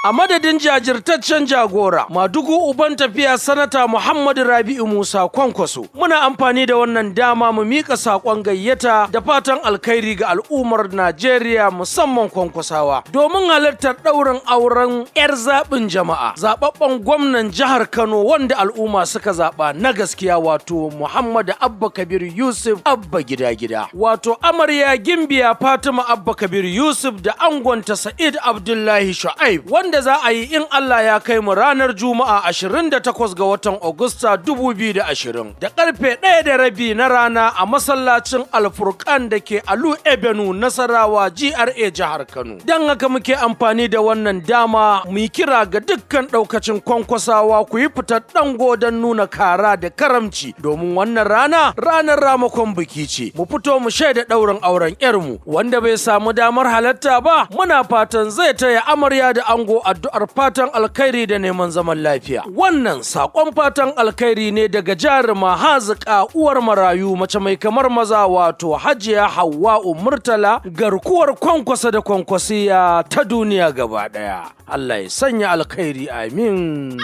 A madadin jajirtaccen jagora, Madugu uban tafiya, Sanata Muhammadu Rabi'u Musa Kwankwaso, muna amfani da wannan dama mu miƙa saƙon gayyata da fatan alkhairi ga al'ummar Najeriya, musamman Kwankwasawa, domin halartar ɗaurin auren 'yar zaɓin jama'a, zaɓaɓɓen gwamnan jihar Kano wanda al'umma suka zaɓa na gaskiya, wato Muhammadu Abba Kabir Yusuf, Abba Gida Gida. Wato amarya Gimbiya Fatima Abba Kabir Yusuf da angonta Sa'id Abdullahi Shu'aib, wanda za a yi in Allah ya kai mu ranar Juma'a 28 ga watan Agusta 2020 da karfe 1:30 na rana a masallacin Alfurkan da ke Alu Ebenu, Nasarawa GRA, jihar Kano. Don haka muke amfani da wannan dama mu yi kira ga dukkan ɗaukacin Kwankwasawa, ku yi fitar ɗango don nuna kara da karamci, domin wannan rana ranar ramakon biki ce. Mu fito mu shaida ɗaurin auren 'yarmu. Wanda bai samu damar halatta ba, muna fatan zai taya amarya da ango addu'ar fatan alkhairi da neman zaman lafiya. Wannan saƙon fatan alkhairi ne daga jaruma, hazika, uwar marayu, mace mai kamar maza, wato Hajiya Hauwa'u Murtala, garkuwar Kwankwasa da Kwankwasiya ta duniya gaba ɗaya. Allah ya sanya alkhairi, amin.